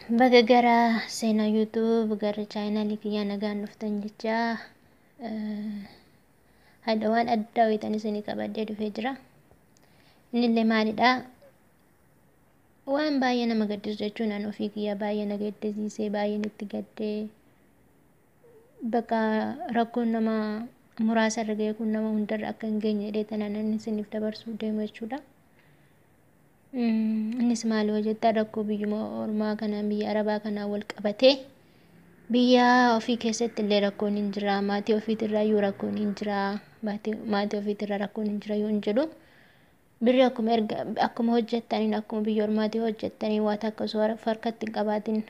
Baga gara seenaa YouTube gara chaayinaalii kiyyaa nagaan dhuftan jecha hadha waan addaa wayitan isinii qabadhee dhufee jira. Innillee maalidha? Waan baay'ee nama gaddisiisu jechuun an ofii kiyyaa baay'ee na gaddisiisee baay'een itti gaddee bakka rakkoon nama muraasa irra ga'e kun nama hundarra akka hin geenye jedhee tanaan inni isiniif dabarsuu deemu jechuudha. Innis maal yoo jettan rakkoo biyyuma ormaa kanaan biyya arabaa kanaan wal qabatee biyya ofii keessatti illee rakkoon hin jira, maatii ofiitirraa iyyuu rakkoon hin jira, maatii ofiitirraa rakkoon hin jira yoo hin jedhu birri akkuma erga akkuma hojjettaniin akkuma biyya ormaatii hojjettanii waa takka osoo harkatti hin qabaatin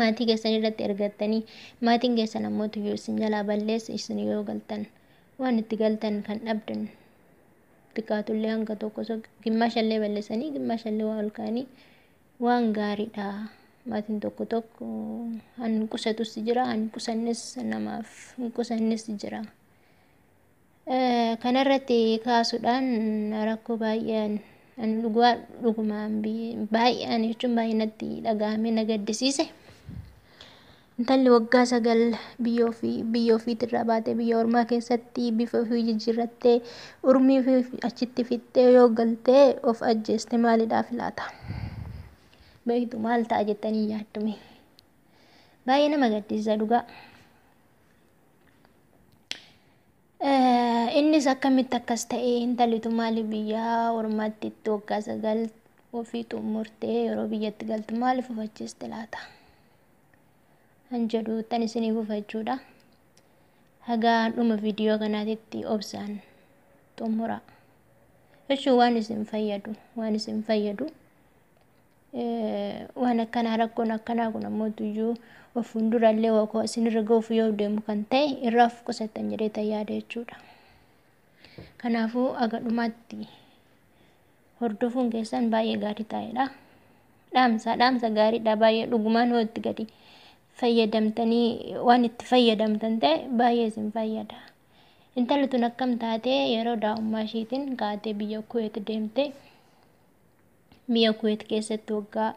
maatii keessan irratti ergattanii maatiin keessan ammoo tuyyuu isin jalaa balleessa isin yoo galtan waan itti galtan kan dhabdan xiqqaatullee hanga tokko osoo gimmaashallee balleessanii gimmaashallee waan ol ka'anii waan gaariidha. Maatiin tokko tokko an qusatus jira, an qusannes namaaf hin qusannes jira. Kanarratti kaasuudhaan rakkoo baay'een an dhugaa dhugumaan baay'een jechuun baay'ee natti dhaga'amee na gaddisiise. Intalli waggaa 9 biyya ofii biyya ofiitirraa baatee biyya ormaa keessatti bifa ofii jijjiirrattee urmii ofii achitti fixxee yoo galtee of ajjeeste maalidhaaf laata? Beektu maal ta'a jettanii yaaddume? Baay'ee nama gaddisiisa dhugaa. Innis akkamitti akkas ta'e intalli tun maaliif biyya ormaatti itti waggaa 9 ofii xumurtee yeroo biyyatti galtu maaliif of ajjeeste laata? Kan jedhu tan isiniif hufachuudha. Haga dhuma viidiyoo kanaatitti obsaan xumura. Jechuun waan isin fayyadu, waan isin fayyadu. Waan akkanaa rakkoon akkanaa kun ammoo tuyyuu of fuuldurallee waa isinirra ga'uuf yoo deemu kan ta'e irraa of qusattan jedhee tan yaada jechuudha. Kanaafuu haga dhumaatti hordofuun keessan baay'ee gaarii ta'edha. Dhaamsa dhaamsa gaariidha baay'ee dhugumaan yoo itti gadi fayyadamtanii waan itti fayyadamtan ta'e baay'ee isin fayyada. Intalli tun akkam taatee yeroo daa'ummaa ishiitiin kaatee biyya Kuweet deemte biyya Kuweet keessatti waggaa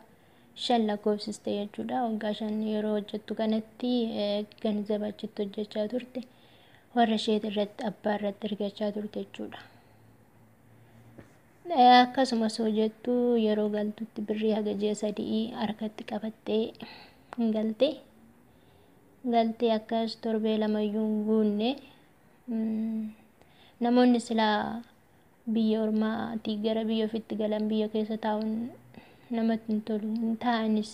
5 lakkoofsiste jechuudha. Waggaa 5 yeroo hojjettu kanatti ganzaba achitti hojjechaa turte warra isheet irratti abbaa irratti ergachaa turte jechuudha. Akkasumas hojjettu yeroo galtutti birrii haga ji'a 3 harkatti qabattee galte. Galtee akkas torbee lamayyuu hin guunne namoonni silaa biyya ormaatii gara biyya ofiitti galan biyya keessa taa'uun namatti hin tolu hin taa'anis.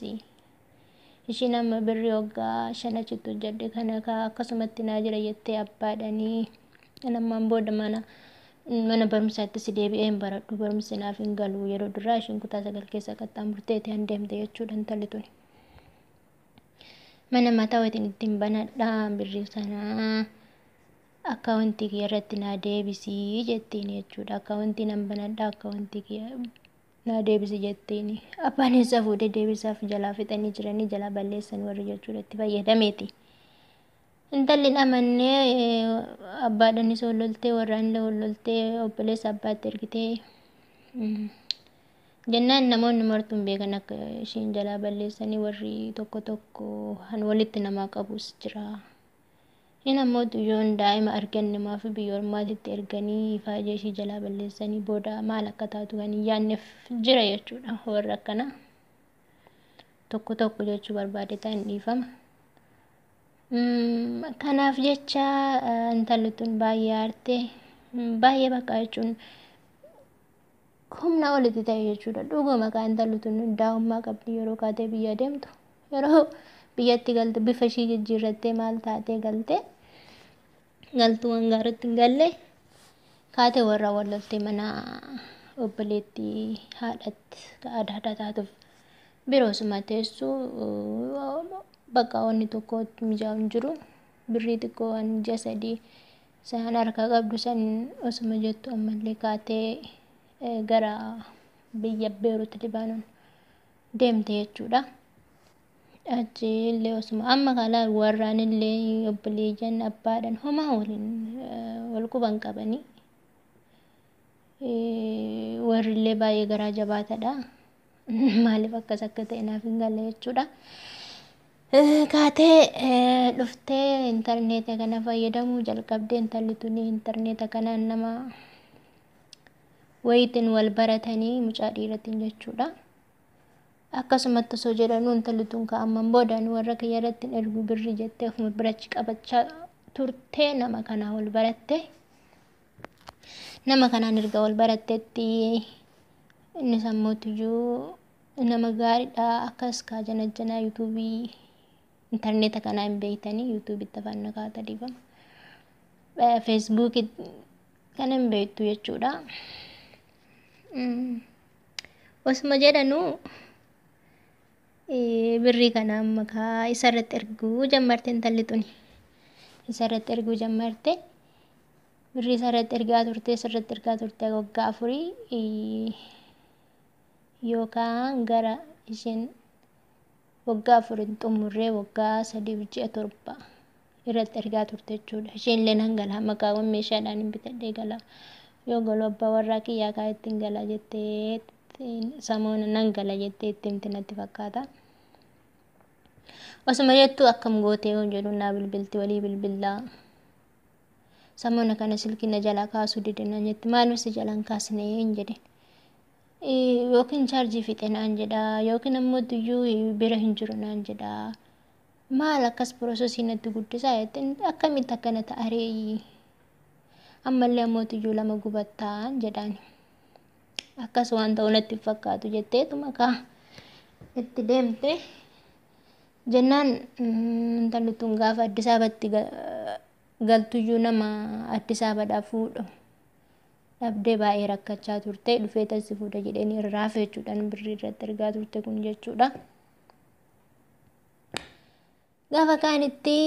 Ishiin amma birrii waggaa 5 achitti hojjedhe kana akkasumatti naa jira jettee abbaadhanii kan ammaan booda mana barumsaatti si deebi'ee hin baradhu barumsi naaf hin galu yeroo duraa ishiin kutaa 9 keessa qaxxaamurteeti han deemte jechuudha intalli tuni. Mana mataa wayitiin ittiin banadhaa birrii sanaa akkaawuntii kiyya irratti naa deebisii jettiin jechuudha. Akkaawuntii nan banadhaa akkaawuntii kiyya naa deebisi jettiin. Abbaan eessaa fuudhee deebisaaf jalaa fixanii jiranii jalaa balleessan warri jechuudha itti fayyadameeti. Intalli hin amannee abbaadhanis ol loltee warraan illee ol loltee obboleessa abbaatti ergitee jennaan namoonni martuu hin beekan akka ishiin jalaa balleessanii warri tokko tokko han walitti namaa qabus jira. Inni ammoo yoon daa'ima arganne maaf biyya ormaatitti erganii ifaajee ishii jalaa balleessanii booda maal akka taatu kan hin yaadneef jira jechuudha warra akkana tokko tokko jechuu barbaade ta'an dhiifama. Kanaaf jecha intalli tun baay'ee aarte baay'ee bakka jechuun humna olitti ta'e jechuudha. Dhuguma kan intalli tun daa'ummaa qabdi yeroo kaatee biyya deemtu yeroo biyyatti galte bifa ishii jijjiirrattee maal taatee galte galtuu waan gaariitti hin galle kaatee warra wal loltee mana obboleettii haadhatti haadha taatuuf biroo suma teessu bakka wanni tokko mijaa'u hin jiru birrii xiqqoo waan ji'a 3 isaan harkaa qabdu san osuma jettu ammallee kaatee gara biyya Beerut Libaanoon deemte jechuudha. Achi illee osuma amma kalaa warraan illee obboleeyyan abbaadhaan homaa waliin wal quban qabanii warri illee baay'ee garaa jabaatadha. Maaliif akkas akka ta'e naaf hin galle jechuudha. Kaatee dhuftee intarneeta kana fayyadamuu jalqabdee intalli tuni intarneeta kanaan nama wayiitiin wal baratanii mucaa dhiiratiin jechuudha. Akkasumatti osoo jedhanuu intalli tun ka'amman boodaan warra kiyya irratti hin ergu birrii jettee ofuma birachi qabachaa turtee nama kanaa wal baratte. Nama kanaan erga wal barattetti inni sammuutiyyuu nama gaariidha akkas kaa janajjanaa yuutuubii intarneeta kanaa hin beektanii yuutuubitti afaan nakaata dhiifama. Feesbuukii kana hin beektu jechuudha. Osuma jedhanuu birrii kana amma kaa isarratti erguu jammarte intalli tuni. Isarratti erguu jammarte. Birrii isarratti ergaa turte isarratti ergaa turte waggaa 4 yookaan gara isheen waggaa 4 hin xumurree waggaa 3 ji'a 7 irratti ergaa turte jechuudha. Isheen illee nan gala maqaawwan meeshaadhaan hin bitadhee gala. Yoo galu abbaa warraa kiyyaa kaa ittiin gala jettee samoona nan gala jettee itti himti natti fakkaata. Osuma jettu akkam gootee yoo jedhu naa bilbilti walii bilbillaa. Samoona kana silkii na jalaa kaasuu dide naan jetti maaliif si jalaan kaasnee hin jedhe. Yookiin chaarjii fixe naan jedha yookiin ammoo iyyuu bira hin jiru naan jedha. Maal akkas piroosesii natti guddisaa jette akkamitti akkana ta'a ree ammallee ammoo iyyuu lama gubattaan jedhaan. Akkas waan ta'u natti fakkaatu jetteetuma kaa itti deemte. Jennaan intalli tun gaafa Addis Ababatti galtuyyuu nama Addis Ababaadhaa fuudhu dhabdee baay'ee rakkachaa turte dhufee tasi fuudha jedhanii irraa jechuudhaan birrii irratti ergaa turte kun jechuudha. Gaafa kaanitti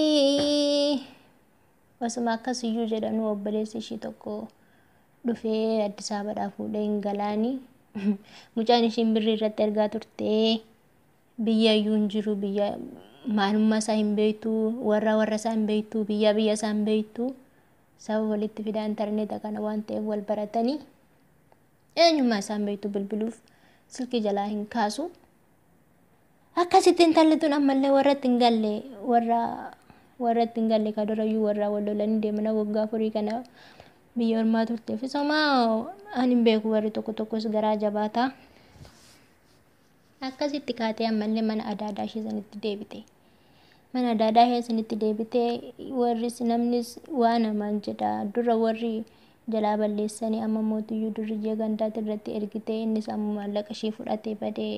osuma akkasiyyuu jedhanuu obboleessi ishii tokko dhufee Addis Ababaadhaa fuudhee hin galaanii mucaan ishiin birrii irratti ergaa turte biyya iyyuu hin jiru biyya maalummaa isaa hin beektu warra warra isaa hin beektu biyya biyya isaa hin beektu sababa walitti fidaa intarneeta kana waan ta'eef wal baratanii eenyummaa isaa hin beektu bilbiluuf silkii jalaa hin kaasu. Akkasitti intalli tun ammallee warratti hin galle warra warratti hin galle ka durayyuu warra wal lolanii deemana waggaa 4 kana biyya ormaa turteef somaa ani hin beeku warri tokko tokkos garaa jabaataa. Akkasitti kaatee ammallee mana adaadaa ishee sanitti deebite. Mana adaadaa ishee sanitti deebitee warris namnis waa namaan jedha dura warri jalaa balleessanii amma mootiyyuu durriyyee gandaati irratti ergitee innis amma maallaqa ishee fudhatee badee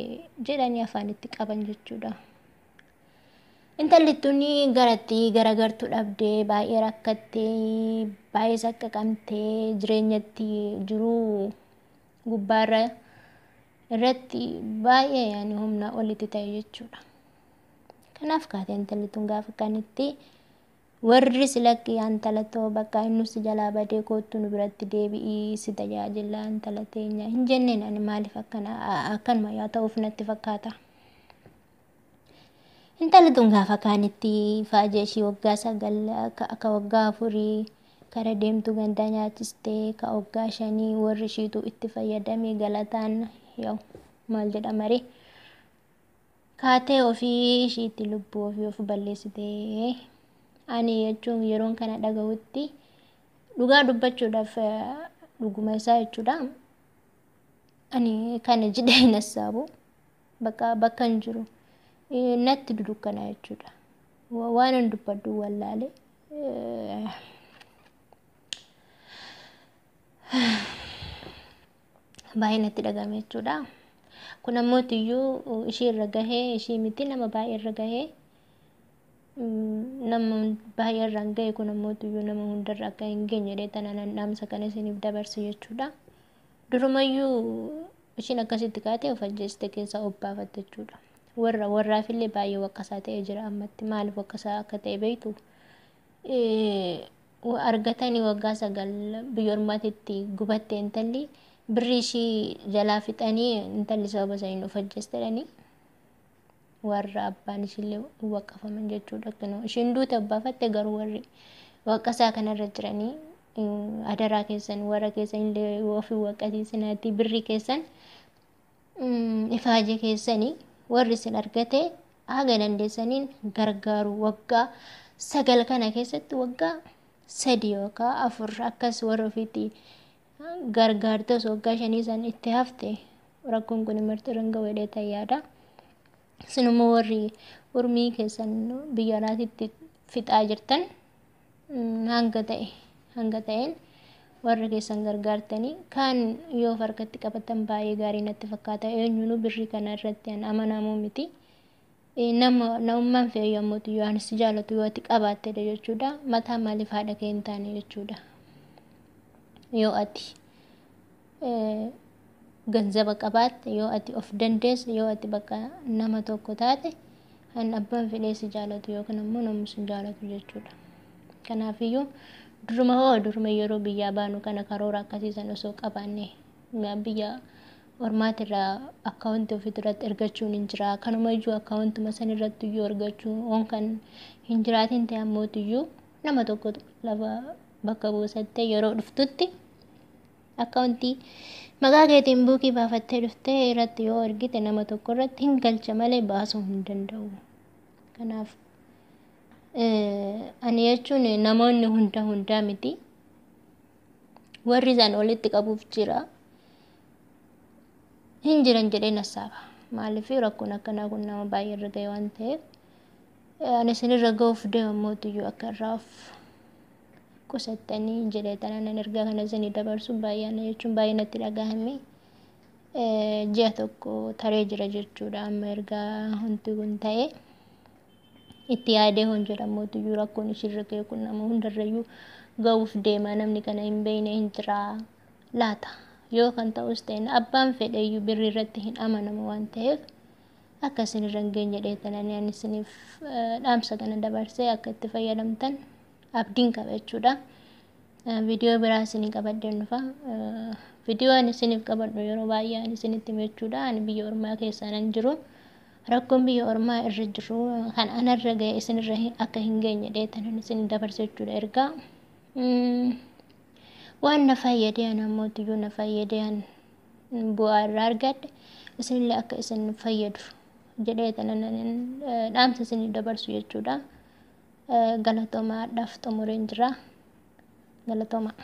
jedhanii afaanitti qaban jechuudha. Intalli tuni garatti garagartuu dhabdee baay'ee rakkattee baay'ee saqqaqamtee jireenyatti jiruu gubbaarra irratti baay'ee yaani humna olitti ta'e jechuudha. Kanaaf kaatee intalli tun gaafa kanitti warri silakki intala too bakka inni si jalaa badee koottu nu biratti deebi'ii si tajaajila intala teenya hin jenneen ani maaliif akkana akkanuma yaa ta'uuf natti fakkaata. Intalli tun gaafa kaanitti faajee ishii waggaa 9 akka waggaa 4 kara deemtu gandaa nyaachistee ka waggaa 5 warri ishiitu itti fayyadamee galataan yoo maal jedhama ree kaatee ofii ishiitti lubbuu ofii of balleessitee ani jechuun yeroon kana dhagahutti dhugaa dubbachuudhaaf dhuguma isaa jechuudha. Ani kana jedhee hin hassaabu bakka bakka hin jiru natti dudukkana jechuudha. Waan hin dubbadhu wallaale. Baay'ee natti dhagahame jechuudha. Kun ammoo iyyuu ishii irra gahee ishii miti nama baay'ee irra gahee nama baay'ee irra hin gahe kun ammoo iyyuu nama hundarra akka hin geenye jedhee tanaan dhaamsa kana isiniif dabarse jechuudha. Durumayyuu ishiin akkasitti kaatee of ajjeeste keessaa of baafatte jechuudha. Warra warraafillee baay'ee waqqasaa ta'ee jira ammatti maaliif waqqasaa akka ta'e beektu? Argatanii waggaa 9 biyya ormaatitti gubatte intalli birrii ishii jalaa fixanii intalli sababa saniin of ajjeeste jedhanii warra abbaan ishiillee waqqafaman jechuudha. Kunoo ishiin duute abbaafatte garuu warri waqqasaa kanarra jiranii adaraa keessan warra keessan illee ofii waqqasiisinaati birrii keessan Ifaajee keessanii warri isin argate haga dandeessaniin gargaaru. Waggaa 9 kana keessatti waggaa 3 yookaan 4 akkas warra ofiitti gargaarte osoo waggaa 5 san itti hafte rakkoon kun marti irra hin ga'u jedhee yaada. Isinimmoo warri urmii keessan biyya alaatitti fixaa jirtan hanga ta'e hanga ta'een warra keessan gargaartanii kaan yoo of harkatti qabatan baay'ee gaarii natti fakkaata. Eenyuunuu birrii kana irratti an amanamuu miti. Nama namummaan fe'e yommuu yoo anis jaalatu yoo ati qabaattedha jechuudha. Mataa maaliif haadha kee hin taane jechuudha. Yoo ati ganzaba qabaatte, yoo ati of dandeesse, yoo ati bakka nama tokko taate, kan abbaan fedhee si jaalatu yookaan ammoo namni si jaalatu jechuudha. Kanaafiyyuu duruma hoo duruma yeroo biyyaa baanu kana karoora akkasii san osoo qabaanne biyya ormaatirraa akkaawuntii ofiitti irratti ergachuun hin jira. Kanumayyuu akkaawuntuma san irratti iyyuu ergachuu waan kan hin jiraatin ta'e ammootiyyuu nama tokko lafa bakka buusattee yeroo dhuftutti akkaawuntii maqaa keetiin buukii baafattee dhuftee irratti yoo ergite nama tokko irratti hin galcha malee baasuu hin danda'u. Kanaaf ani jechuun namoonni hunda hundaa miti. Warri isaan walitti qabuuf jira. Hin jiran jedhee nassaaba. Maaliif rakkoon akkanaa kun nama baay'ee irra ga'e waan ta'eef ani isinirra ga'uuf deema mootiyyuu akka irraa of qusattanii jedhee tanaan ergaa kana isinii dabarsu baay'ee ana jechuun baay'ee natti dhagahame. Ji'a tokko taree jira jechuudha amma ergaa wanti kun ta'e. Itti yaadee hon jedhamuutu rakkoon ishirra ga'e kun nama hundarrayyuu ga'uuf deema, namni kana hin beekne hin jiraa laata. Yoo kan ta'us ta'e abbaan fedheyyuu birrii irratti hin amanamu waan ta'eef akka isin irra hin geenye dheetananii ani isiniif dhaamsa kana dabarsee akka itti fayyadamtan abdiin qaba jechuudha. Viidiyoo biraa isinii qabadheen dhufa. Viidiyoo ani isiniif qabadhu yeroo baay'ee ani isinitti hima jechuudha. Ani biyya ormaa keessa nan jiru. Rakkoon biyya ormaa irra jiru kan anarra ga'e isinirra akka hin geenye dheetanan isin dabarsa jechuudha ergaa. Waan na fayyadee an ammootiyyuu na fayyadee an bu'aa irraa argadhe isinillee akka isin fayyadu jedhee tanan dhaamsa isinii dabarsu jechuudha. Galatoomaa, hadhaaf xumureen jira. Galatoomaa.